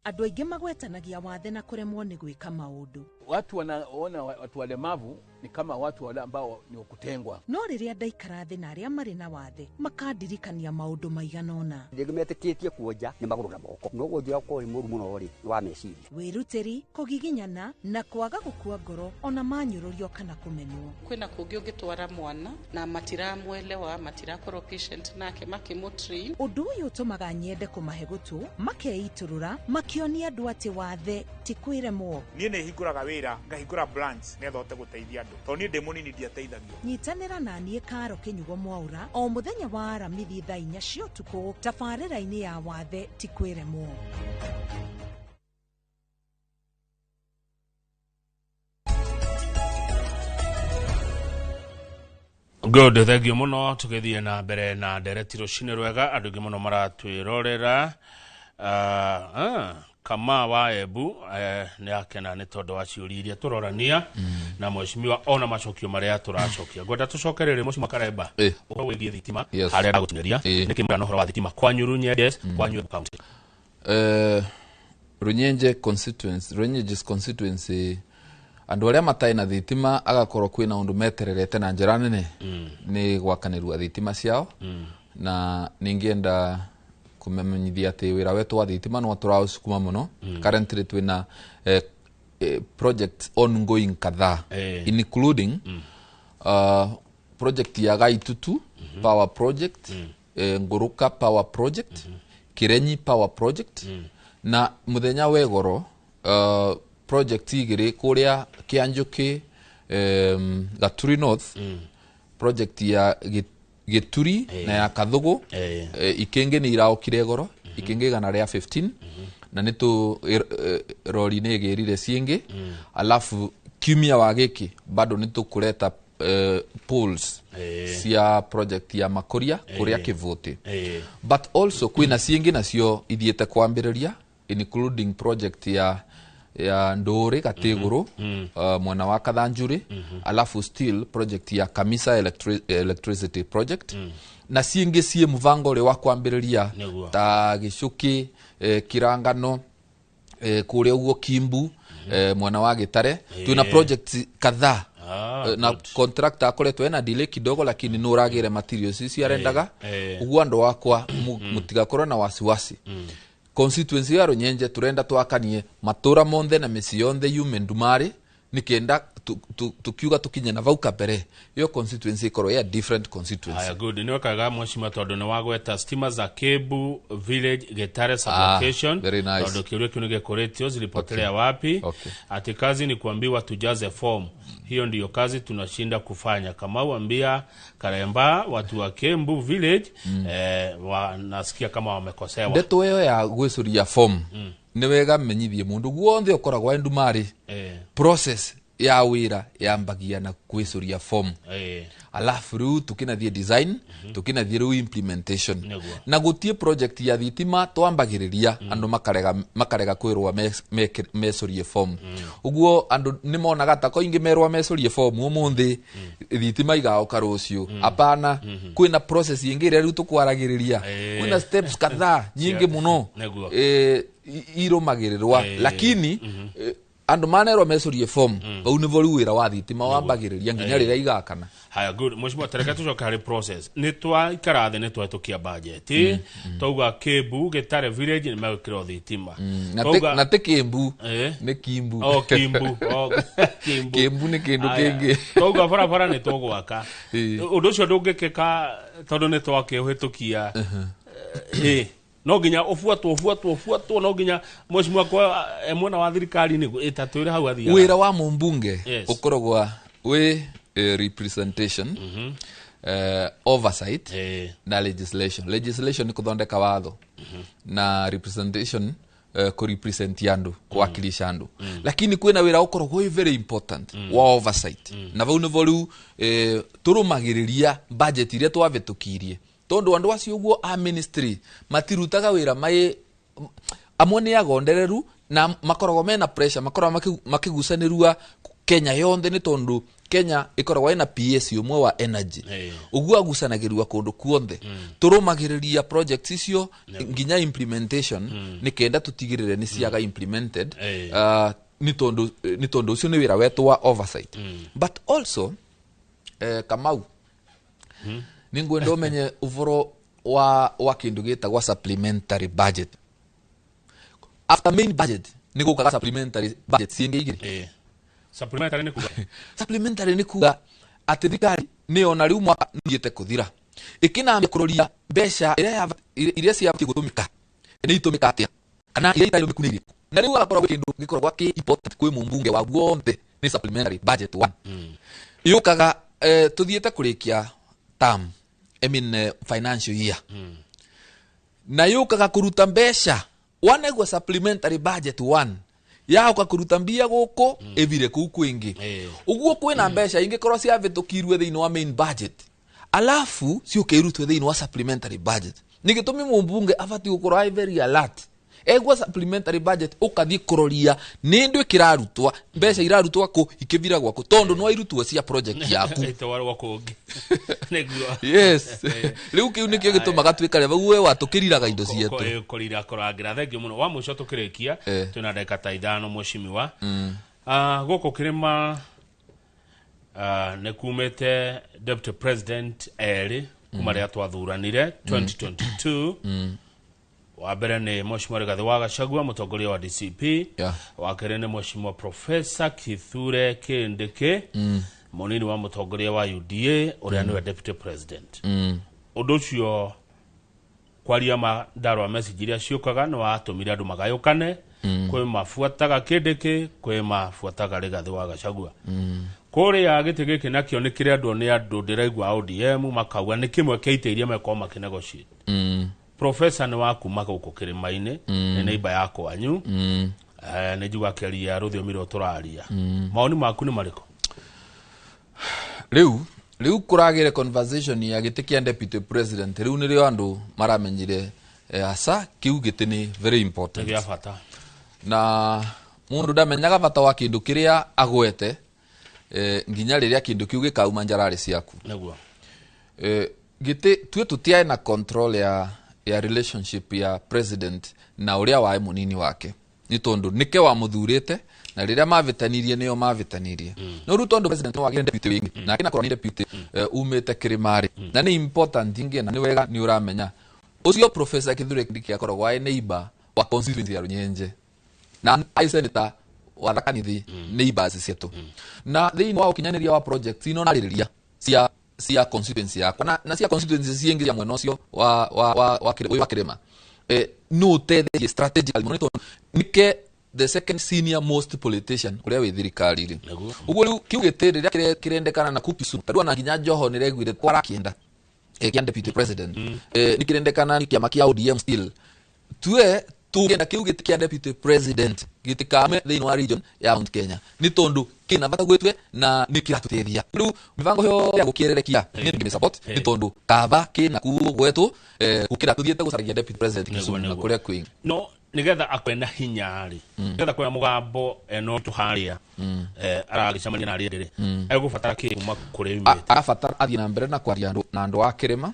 Andũ aingĩ magwetanagia wathe na kũremwo nĩ gwĩka maũndũ. Watu wanaona watu walemavu ni kama watu wale ambao ni wa kutengwa. No rĩrĩa ndaikara thĩ na arĩa marĩ na wathe, makandirikania maũndũ maigana ũna. Rĩngĩ metĩkĩtie kuonja nĩ magũrũ na moko, no wonjia ũkorwo wĩ mũru mũno rĩ, nĩ wa meciria. Wĩrutĩri, kũgiginyana na kwaga gũkua ngoro ona manyũrũrio kana kũmenwo. Kwĩna kũngĩ ũngĩtwara mwana na matiramwelewa, matirakorwo patient nake makĩmũtrain. Ũndũ ũyũ ũtũmaga nyende kũmahe gũtũ makeitũrũra, makĩonia andũ atĩ wathe ti kwĩremwo. Niĩ nĩ hingũraga wĩra, ngahingũra branch nĩgetha hote gũteithia andũ, tondũ niĩ ndĩ mũnini ndiateithagio. Nyitanĩra na niĩ Karo Kĩnyugo Mwaura o mũthenya wa Aramithi thaa 4 cia ũtukũ tabarĩra-inĩ ya wathe ti kwĩremwo. Good, thank you mũno. Tũgĩthiĩ na mbere na ndereti rũcinĩ rwega, andũ aingĩ mũno maratwĩrorera. Kama wa Embu nĩ akena nĩ tondũ wa ciũria iria tũrorania na mheshimiwa ona macokio marĩa tũracokia. Ngwenda tũcokerere, Mheshimiwa Karemba, ũhoro wĩgiĩ thitima harĩa ndagũtinĩria. Nĩkĩ mũrana ũhoro wa thitima kwanyu Runyenjes, kwanyu Embu County? Runyenje constituency, Runyenjes constituency, andũ arĩa matarĩ na thitima agakorwo kwĩna ũndũ metererete na njĩra nene nĩ gwakanĩrwo thitima ciao. Na ningĩenda kũmenyithia atĩ wĩra wetu wa thitima no tũraũcukuma mũno. Currently twĩna projects ongoing kadhaa, including project ya Gaitutu power project, Nguruka power project, Kirenyi power project. Na muthenya wegoro project igiri kuria Kianjuki, Gaturi North, project ya Gituri na ya Kathugu, ikenge ni iraokire goro, ikenge 115, na nĩ tũ rori nĩ ĩgĩrire ciĩngĩ. Alafu kiumia wa gĩkĩ bado nĩ tũkũreta poles cia project ya Makuria kuria Kivuti. But also kwĩna ciĩngĩ nacio ithiĩte kwambĩrĩria, including project ya Ndũrĩ Gatigũrũ, mwena wa Kathanjuri, alafu still project ya Kamisa electricity project, na ciĩngĩ ciĩ mũbango ũrĩa wa kwambĩrĩria ta Gĩcuki, Kirangano, kũrĩa ũguo Kimbu, mwena wa Gĩtare. Twĩna project kadhaa. Na contractor akoretwo ena delay kidogo, lakini nĩ ũragĩre materials icio arendaga. Ũguo andũ akwa, mũtigakorwo na wasiwasi. Constituency ya Runyenje turenda twakanie matura monthe na mĩciĩ yonthe yume ndumari, nikenda tukiuga tukinye na vau kabere iyo constituency ikorwo ya different constituency. Aya, good, nĩ wekaga mheshimiwa, tondũ nĩ wagweta stima za Kebu Village, Getare sublocation. Very nice. Tondũ kĩũria kĩu nĩgĩkũrĩtio zilipotelea wapi. Ati kazi ni kuambiwa tujaze form, hiyo ndiyo kazi tunashinda kufanya. Kamau ambia Karemba watu wa Kembu Village, wanasikia kama wamekosewa. Ndeto ĩyo ya gwĩcũria form, nĩ wega menyithie mũndũ guothe ũkoragwo e ndumari, process ya wĩra yambagia na gwĩcũria form, alafu rĩu tukinathie design, tukinathie rĩu implementation. Na gũtiĩ project ya thitima twambagĩrĩria andũ makarega kwĩrwo mecũrie form. Ũguo andũ nĩ monaga ta koingĩ merwo mecũrie form ũmũthĩ, thitima igaoka rũciũ. Hapana, kwĩna process ĩngĩ ĩrĩa rĩu tũkwaragĩrĩria. Kwĩna steps kadhaa nyingĩ mũno irũmagĩrĩrwa, lakini andũ manerwo mecũrie form, vau nĩvo rĩu wĩra wa thitima wambagĩrĩria nginya rĩrĩa igakana. Haya, good. Mheshimiwa, tereke tucoke harĩ process. Nĩ twaikara thĩ, nĩ twahĩtũkia budget, twauga Kembu Gĩtare Village nĩ megwĩkĩrwo thitima. Na ti Kembu, nĩ Kimbu. Oh, Kimbu. Oh, Kimbu. Kembu nĩ kĩndũ kĩngĩ. Twauga barabara nĩ tũgwaka, ũndũ ũcio ndũngĩkĩka tondũ nĩ twakĩũhĩtũkia. No nginya ũbuatwo ũbuatwo ũbuatwo, no nginya mheshimiwa kwa mwena wa thirikari nĩguo ĩtatwĩre hau athiaga. Wĩra wa mũmbunge ũkoragwo wĩ representation, oversight na legislation. Legislation nĩ kũthondeka watho, na representation kũrepresent andũ, kũwakilisha andũ. Lakini kwĩna wĩra ũkoragwo wĩ very important wa oversight, na vau nĩvo rĩu tũrũmagĩrĩria budget iria twavĩtũkirie, tondũ andũ acio ũguo a ministry matirutaga wĩra mai amwe nĩ agondereru na makoragwo mena pressure, makoragwo makĩgucanĩrua Kenya yonthe, nĩ tondũ Kenya ĩkoragwo ĩna PS ũmwe wa energy. Ũguo agucanagĩrua kũndũ kuothe. Tũrũmagĩrĩria projects icio nginya implementation, nĩ kenda tũtigĩrĩre nĩ ciaga implemented, nĩ tondũ ũcio nĩ wĩra wetũ wa oversight. But also, Kamau, nĩ ngwenda ũmenye ũboro wa kĩndũ gĩtagwo supplementary budget. After main budget nĩ gũkaga supplementary budget ciĩngĩ igĩrĩ. Supplementary nĩ kuga? Supplementary nĩ kuga atĩ thirikari nĩ yona rĩu mwaka nĩũthiĩte kũthira, ĩkĩnambia kũroria mbeca iria ciabatiĩ gũtũmĩka nĩ itũmĩka atĩa, kana iria itarĩ nĩ irĩkũ. Na rĩu agakorwo kĩndũ gĩkoragwo kĩ important kwĩ mũmbunge wa guothe nĩ supplementary budget 1. Yũkaga tũthiĩte kũrĩkia term, I mean, financial year, na yũkaga kũruta mbeca wanegwa supplementary budget 1 yahoka kũruta mbia gũkũ ĩthire kũu kwĩngĩ. Ũguo kwĩna mbeca ingĩkorwo ciavĩtũkirwe thĩinĩ wa main budget, alafu ciũke irutwe thĩinĩ wa supplementary budget. Nĩ gĩtũmi mũmbunge abatiĩ gũkorwo arĩ very alert egwa supplementary budget, ũkathiĩ kũroria nĩ ndũ kĩrarutwa, mbeca irarutwa kũ, ikĩthira gwaku, tondũ no irutwo cia project yaku Ĩtwarwo kũngĩ. Nĩguo. Yes, rĩu kĩu nĩkĩo gĩtũmaga twĩkare vau we watũkĩriraga indo cietũ. Kũrira kũrangĩra. Thengiũ mũno. Wa mũico tũkĩrĩkia, twĩna ndagĩka ta 5 mheshimiwa. Gũkũ kĩrĩma nĩ kumĩte deputy president erĩ kuma rĩrĩa twathuranire 2022. Wa mbere nĩ Mheshimiwa Rigathĩ wa Gachagua, mũtongoria wa DCP. Wa kerĩ nĩ Mheshimiwa Professor Kithure Kindiki, mũnini wa mũtongoria wa UDA, ũrĩa nĩwe deputy president. Ũndũ ũcio Kwaria ma ndarwa message iria ciũkaga nĩ watũmire andũ magayũkane. Kwĩ mabuataga Kindiki, kwĩ mabuataga Rigathĩ wa Gachagua. Kũrĩa gĩtĩ gĩkĩ nakĩo nĩ kĩrendwo nĩ andũ, ndĩraigua ODM makauga nĩ kĩmwe kĩa itĩ iria mekorwo makĩnegotiate. Professor nĩ wa kuma gũkũ kĩrĩma-inĩ, nĩ neighbor ya kwanyu. Nĩ njigua akĩaria rũthiomi rũrũ tũraria. Mawoni maku nĩ marĩkũ? Riu kuragire conversation ya gĩtĩ kĩa deputy president. Riu nĩrĩo andũ maramenyire hasa kiu gĩtĩ nĩ very nĩ important, gĩa bata. Na mundu ndamenyaga bata wa kindu kiria agwete nginya riria kindu kiu gikauma njarari ciaku. Gĩtĩ tue tutiae na control ya relationship ya president na uria wae munini wake, ni tondu nike wamuthurite na riria mavitanirie nio mavitanirie. No riu tondu president no wagire deputy wingi na kina ni deputy umite kirimari na ni important ingi na ni wega ni uramenya ucio Professor Kithure Kindiki akoragwo ai neighbor wa constituency ya Runyenje na ai senator wa Tharaka Nithi, neighbors cietu, na thiini wa ukinyaniria wa projects ino narĩrĩria cia constituency yakwa na cia constituency ciingĩ cia mwena ũcio wa kĩrĩma, no ũteithie strategically mũno nĩ tondũ nike the second senior most politician ũrĩa wĩ thirikari-rĩ. Ũguo rĩu kiu gĩtĩ rĩrĩa kĩrendekana na kuu Kisumu, tarĩu ona nginya Joho nĩreguire kwarakĩenda kĩa deputy president, nĩ kĩrendekana nĩ kĩama kĩa ODM. Still tue tũngĩenda kĩu gĩtĩ kĩa deputy president gĩtikame thĩinĩ wa region ya Mount Kenya nĩ tondũ kĩna bata gwĩtwe na nĩ kĩratũteithia. Rĩu mĩbango ĩyo ya gũkĩererekia nĩ tũngĩmĩ support nĩ tondũ kaba kĩna kuo gwetũ gũkĩra tũthiĩte gũcaragia deputy president Kisumu na kũrĩa kwĩngĩ. No nigetha akwe na hinya rĩ, nigetha kwena mũgambo eno tũharĩa aragĩcemania na arĩa rĩ, egũbatara kĩ kuma kũrĩ umĩte? Arabatara athiĩ na mbere na kwaria na andũ a kĩrĩma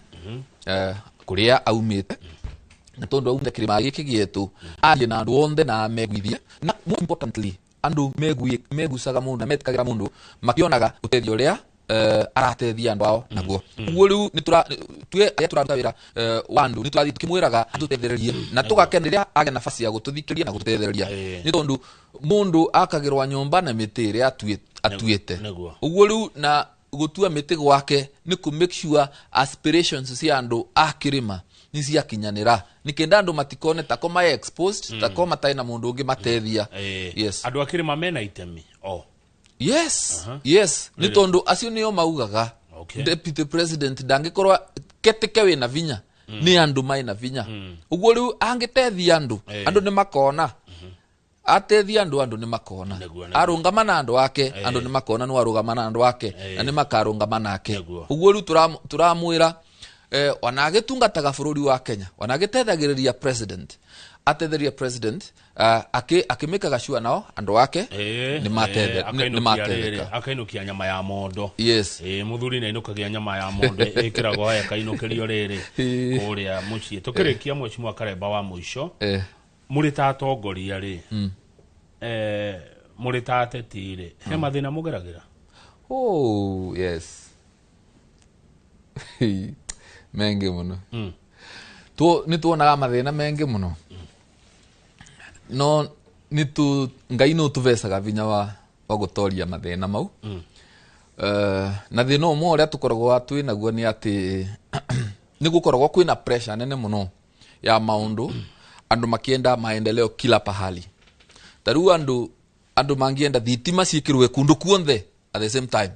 kũrĩa aumĩte, na tondũ aumĩte kĩrĩma gĩkĩ gĩetũ, arie na andũ othe na ameguithie, na more importantly andũ megucaga mũndũ na metĩkagĩra mũndũ makĩonaga ũteithio ũrĩa arateithia andũ ao naguo. Ũguo rĩu tue arĩa tũraruta wĩra wa andũ nĩ tũrathiĩ tũkĩmwĩraga atũteithĩrĩrie na tũgakena rĩrĩa agĩa nafasi ya gũtũthikĩrĩria na gũtũteithĩrĩria, nĩ tondũ mũndũ akagĩrwa nyũmba na mĩtĩ ĩrĩa atuĩte. Ũguo rĩu na gũtua mĩtĩ gwake nĩ kũ make sure aspirations cia andũ a kĩrĩma nĩ ciakinyanĩra, nĩ kenda andũ matikone tako mae exposed, tako matarĩ na mũndũ ũngĩ mateithia. Yes. Andũ a kĩrĩma mena itemi o? Yes. Yes, nĩ tondũ acio nĩo maugaga deputy president ndangĩkorwo ketĩke wĩna vinya, nĩ andũ maĩ na vinya. Ũguo rĩu angĩteithia andũ, andũ nĩ makona. Ateithia andũ, andũ nĩ makona. Arũngama na andũ ake, andũ nĩ makona nĩ warũgama na andũ ake na nĩ makarũngama nake. Ũguo rĩu tũramwĩra ona agĩtungataga bũrũri wa Kenya, ona agĩteithagĩrĩria president, ateithĩrĩria president akĩmĩkaga sure nao andũ ake nĩ Akainukia mateithĩka. Rĩrĩ, akainukia nyama ya mondo. Yes. Mũthuri nĩ ainũkagia nyama ya mondo ĩkĩragwo haya kainũkĩrio rĩrĩ kũrĩa mũciĩ. Tũkĩrĩkia, mheshimiwa Karemba, wa mũico, mũrĩ ta atongoria rĩ, mũrĩ ta ateti rĩ, he mathĩna mũgeragĩra? Oh yes, mengi mũno. Nĩ tuonaga mathĩna mengi mũno, no nĩ tu Ngai nĩ ũtũvecaga vinya wa gũtoria mathĩna mau. Na thĩna ũmwe ũrĩa tũkoragwo twĩ naguo nĩ atĩ nĩ gũkoragwo kwĩna pressure nene mũno ya maũndũ, andũ makĩenda maendeleo kila pahali. Ta rĩu andũ mangĩenda thitima ciĩkĩrwe kũndũ kuonthe at the same time,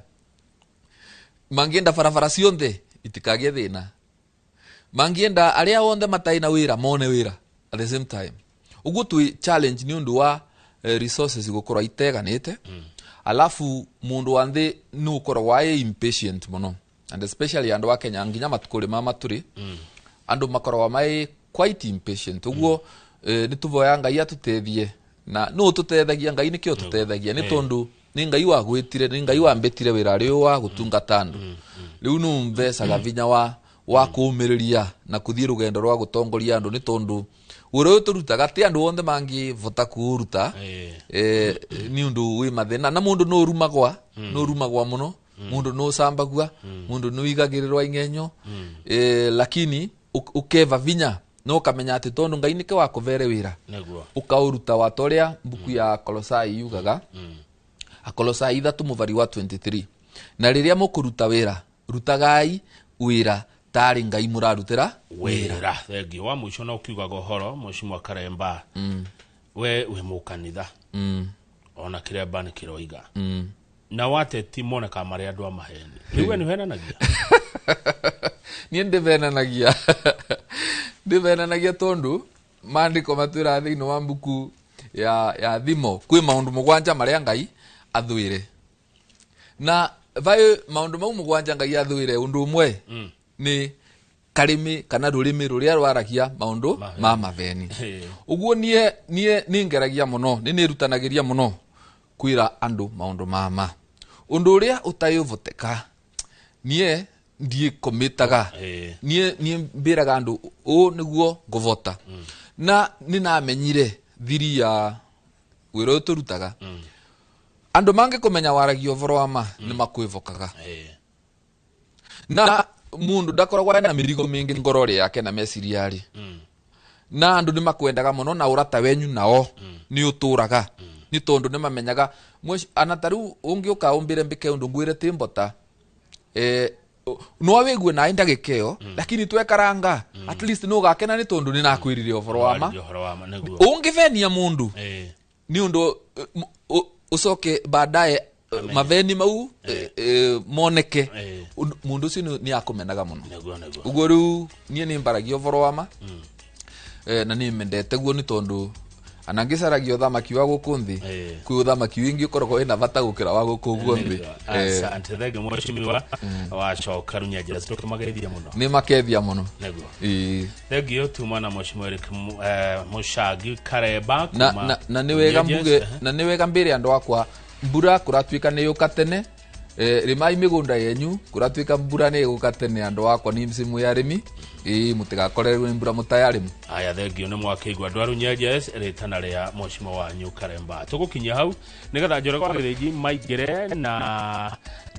mangĩenda barabara cionthe itikagĩe thĩna, mangĩenda arĩa othe matarĩ na wĩra mone wĩra at the same time. Ũguo twĩ challenge nĩ ũndũ wa resources gũkorwo iteganĩte. Alafu mũndũ wa nthĩ nĩ ũkoragwo arĩ impatient mũno, and especially andũ a Kenya nginya matukũ rĩ ma matũrĩ, andũ makoragwo marĩ quite impatient. Ũguo nĩ tũvoya Ngai atũteithie, na nũ ũtũteithagia? Ngai nĩkĩo ũtũteithagia, nĩ tondũ nĩ Ngai wagwĩtire, nĩ Ngai wambĩtire wĩra rĩũ wa gũtungata andũ. Rĩu nĩ mbecaga vinya wa kũũmĩrĩria na kũthiĩ rũgendo rwa gũtongoria andũ, nĩ tondũ wĩra ũyũ tũrutaga ti andũ othe mangĩbota kũũruta, nĩ ũndũ wĩ mathĩna na mũndũ nĩ ũrumagwa, nĩ ũrumagwa mũno, mũndũ nĩ ũcambagua, mũndũ nĩ ũigagĩrĩrwa ing'enyo, lakini ũkeva vinya na ũkamenya atĩ tondũ Ngai nĩke wakũvere wĩra, ũkaũruta wa ta ũrĩa mbuku ya Kolosai yugaga, Akolosai 3 mũbari wa 23, na rĩrĩa mũkũruta wĩra, rutagai wĩra. Tarĩ Ngai mũrarutĩra wĩra. Thengio wa mũico na ũkiugaga ũhoro Mheshimiwa Karemba, we wĩ mũkanitha, ona Kiremba nĩ kĩroiga, na wateti monekaga marĩ andũ a maheni. Rĩu we nĩ ũhenanagia? Niĩ ndĩvenanagia, ndĩvenanagia tondu maandĩko matwĩraga thĩinĩ wa mbuku ya Thimo kwĩ maũndũ 7 marĩa Ngai athwĩre, na vaĩ maũndũ mau 7 Ngai athwĩre ũndũ ũmwe nĩ karĩmĩ kana rũrĩmĩ rũrĩa rwaragia maũndũ ma maveni. Ũguo niĩ nĩngeragia mũno, nĩ nĩrutanagĩria mũno kwĩra andũ maũndũ ma ũndũ ũrĩa ũtayũvoteka. Niĩ ndiĩkomĩtaga, niĩ mbĩraga andũ ũũ nĩguo ngũvota, na nĩnamenyire thiri ya wĩra ũyũ tũrutaga. Andũ mangĩkũmenya waragia ũhoro wa ma nĩ makwĩvokaga, na mundu ndakoragwo ena mĩrigo mĩingĩ ngoro yake na meciria rĩ, na andũ nĩ makwendaga mũno, na ũrata wenyu nao nĩ ũtũraga, nĩ tondũ nĩ mamenyaga ana ta rĩu ũngĩũka ũmbĩre mbĩke ũndũ ngwĩre ti mbota, no wĩgue naĩ ndagĩka ĩyo, lakini twekaranga at least nĩ ũgakena nĩ tondũ nĩ nakwĩrire ũhoro wa ma. Ũngĩvenia mũndũ nĩ ũndũ ũcoke baadaye maveni mau moneke, mundu ucio ni akumenaga muno. Uguo riu nie ni mbaragia ũhoro wa ma, na ni mendete guo ni tondu ana ngicaragia uthamaki wa guku nthi, kwi uthamaki wingi ukoragwo wina bata gukira wa guku guo nthi. Asante thengio mheshimiwa, wacoka Runyenjes tukumageithia muno. Ni makethia muno. Niguo. Thengio tuma na Mheshimiwa Eric Muchangi Karemba. Na ni wega mbuge, na ni wega mbire andu akwa, mbura kuratuika ni yuka tene, rimai migunda yenyu kuratuika mbura ni yuka tene andu akwa, ni msimu ya rimi, mutigakorerwo ni mbura mutayarimu. Aya thengio ni mwakĩigua andũ a Runyenjes rĩtana rĩa mheshimiwa wanyu Karemba. Tũgũkinyia hau nĩgetha Njoroge wa Gĩthĩnji maingĩre na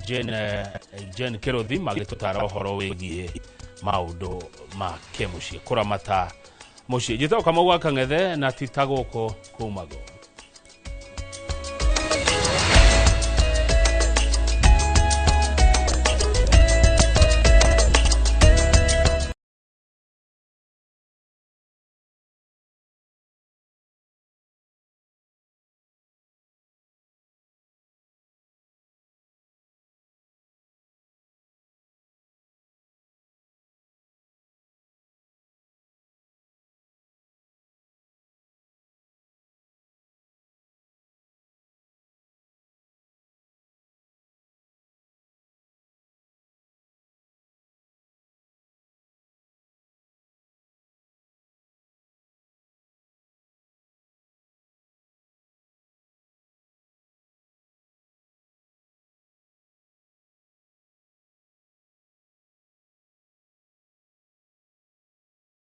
Jane Kĩrũthi magĩtũtara ũhoro wĩgiĩ maũndũ ma kĩmũciĩ, kũramata mũciĩ. Njĩtagwo Kamau wa Kang'ethe na ti ta gũkũ kumagwo.